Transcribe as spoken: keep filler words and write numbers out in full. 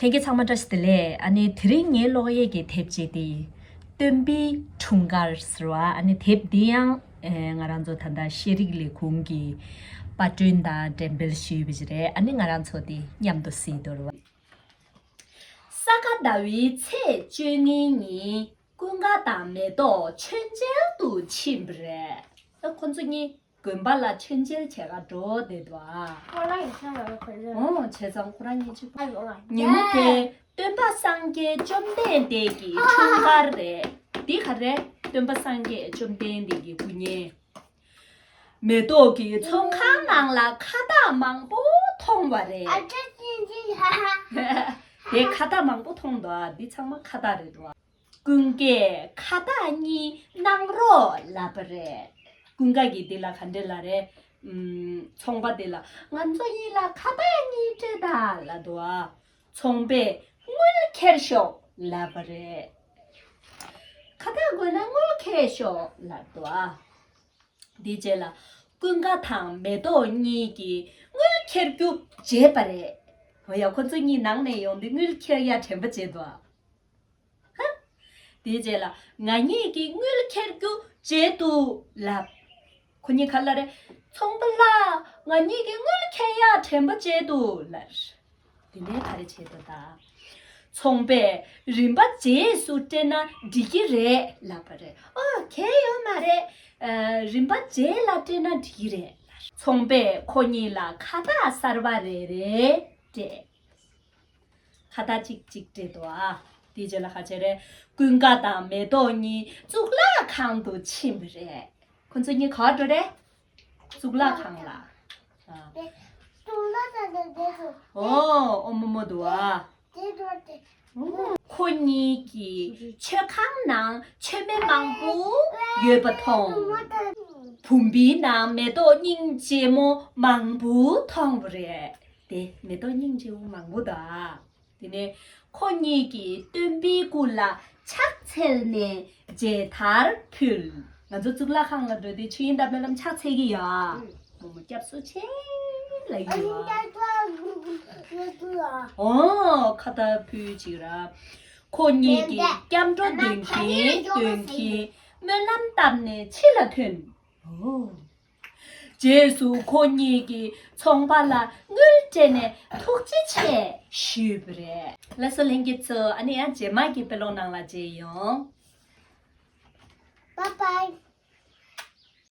ལྷན་རྒྱས་ཚང་མ་བཀྲ་ཤིས་བདེ་ལེགས། ཨ་ནི་དེ་རིང་ངའི་ཀློག་ཡས་ཀྱི་དེབ་ཅིག་དེ་སྟོན་པའི་འཁྲུངས་སྐར་ཟེར་བ། ཨ་ནི་དེབ་འདི་ཡང་ཨེ་ང་རང་ཚོ་ད་ལྟ་ཤེས་རིག་ལས་ཁུངས་ཀྱི་པར་སྐྲུན་དང་འགྲེམས་སྤེལ་ཞུས་པ་ཞིག་རེད། ཨ་ནི་ང་རང་ཚོ་དེ་མཉམ་དུ་གཟིགས་དོ་ར། ས་ག་ཟླ་བའི་ཚེས་བཅོ་ལྔའི་ཉིན་ཀུན་དགའ་དང་མེ་ཏོག་མཆོད་མཇལ་དུ་ཕྱིན་པ་རེད། ཨ་ཁོ་ཚོ་གཉིས་དགོན་པ་ལ་མཆོད་མཇལ་བྱེད་ག་འགྲོ་བསྡད་འདུག་ཨ། ཁོ་རང་ཡིན་ས་མ་རེད་ཁོ་ཚོ། ཨོ་བྱས་ཙང་ཁོ་རང་གཉིས་ཅིག་ཨ་ཡོང་ང་། ཉིན་མོ་དེ་སྟོན་པ་སངས་རྒྱས་བཅོམ་ལྡན་འདས་ཀྱི་འཁྲུངས་སྐར་རེད། འདི་ག་རེད། སྟོན་པ་སངས་རྒྱས་བཅོམ་ལྡན་འདས་ཀྱི་སྐུ་བརྙན། མེ་ཏོག་གི་ཚོང་ཁང་ནང་ལ་ཁ་བཏགས་མང་པོ་མཐོང་བ་རེད། ཨ་ཅག་ཅིང་ཅིང་ཧ་ཧ། དེ་ཁ་བཏགས་མང་པོ་མཐོང་འདུག་ཨ། འདི་ཚང་མ་ཁ་བཏགས་རེད་འདུག་ཨ། ཀུན་དགའི་ཁ་བཏགས་གཉིས་གནང་རོགས་ལབ་པ་རེད། ཀུན་དགའ་གིས་འདི་ལ་ག་འདྲ་ལབ་རེད། ཨུམ། ཚོང་པ་དེ་ལ་ང་ཚོ་གཉིས་ལ་ཁ་བཏགས་གཉིས་སྤྲད་དང་ལབ་འདུག་ཨ། ཚོང་པས་དངུལ་ཁྱེར་ཤོག་ལབ་པ་རེད། ཁ་བཏགས་དགོས་ན་དངུལ་ཁྱེར་ཤོག་ལབ་འདུག་ཨ། དེའི་རྗེས་ལ་ཀུན་དགའ་དང་མེ་ཏོག་གཉིས་ཀྱིས་དངུལ་ཁྱེར་རྒྱུ་བརྗེད་པ་རེད། འོ་ཡ། ཁོ་ཚོ་གཉིས་ནང་ནས་ཡོང་དུས་དངུལ་ཁྱེར་ཡ་དྲན་པ་བརྗེད་འདུག་ཨ། ཧ། དེའི་རྗེས་ལ་ང་གཉིས་ཀྱིས་དངུལ་ཁྱེར་རྒྱུ་བརྗེད་འདུག་ལབ། ཁོ་གཉིས་ག་ལབ་རེད། ཚོང་པ་ལགས། ང་གཉིས་ཀྱིས་དངུལ་ཁྱེར་ཡ་དྲན་པ་བརྗེད་འདུག་ལབ། དེ་ནས་ག་རེ་བྱེད་དོ་ད། ཚོང་པས་རིན་པ་རྗེས་སུ་སྤྲད་ན་འགྲིག་གི་རེད་ལབ་པ་རེད། ཨོ་གལ་ཡོད་མ་རེད། ཨ། རིན་པ་རྗེས་ལ་སྤྲད་ན་འགྲིག་གི་རེད། ཚོང་པས་ཁོ་གཉིས་ལ་ཁ་བཏགས་གསར་པ་རེ་རེ་སྤྲད། ཁ་བཏགས་གཅིག་གཅིག་སྤྲད་འདུག་ཨ། དེའི་རྗེས་ལ་ག་རེ་བྱས་རེད། ཀུན་དགའ་དང་མེ་ཏོག་གཉིས་གཙུག་ལག་ཁང་དུ་ཕྱིན་པ་རེད། ཁོ་ཚོ་གཉིས་ག་པར་འགྲོ་རེད། གཙུག་ལག་ཁང་ལ། ཨ། གཙུག་ལག་ཁང་དུ་འགྲོ་དགོས། ཨོ་ཨོ་མོ་མོ་འདུག་ཨ། དེ་འགྲོ་དེ། ཁོ་གཉིས་ཀྱིས་མཆོད་ཁང་ནང་མཆོད་མེ་མང་པོ་ཡོད་པ་མཐོང་། བུམ་པའི་ནང་མེ་ཏོག་སྙིང་རྗེ་མོ་མང་པོ་མཐོང་བ་རེད། དེ་མེ་ཏོག་སྙིང་རྗེ་མོ་མང་པོ་དང་། དེ་ནས་ཁོ་གཉིས་ཀྱིས་སྟོན་པའི་སྐུ་ལ་ཕྱག་འཚལ་ནས་མཇལ་དར་ཕུལ། ང་ཚོ་གཙུག་ལག་ཁང་ལ་འགྲོ་དུས་ཆོས་དབྱིངས་དང་སྨོན་ལམ་ཕྱག་འཚལ་གྱི་ཡོད། ཨུམ། མོ་མོ་སྐྱབས་སུ་མཆི་ལབ་ཡོད། ཨོ་ཁ་བཏགས་ཕུལ་ཅིག་ར། ཁོ་གཉིས་ཀྱིས་སྐྱབས་འགྲོ་འདོན་གྱིན་འདོན་གྱིན་སྨོན་ལམ་བཏབ་ནས་ཕྱི་ལ་ཐོན། ཨོ། རྗེས་སུ་ཁོ་གཉིས་ཀྱིས་ཚོང་པ་ལ་དངུལ་སྤྲད་ནས་ཐུགས་རྗེ་ཆེ་ཞུས་པ་རེད། ལགས་སོ་ལྷན་རྒྱས་ཚོ། ཨ་ནི་ཡང་རྗེས་མ་གི་དཔེ་ཀློག་ནང་ལ་མཇལ་ཡོང་། Bye bye.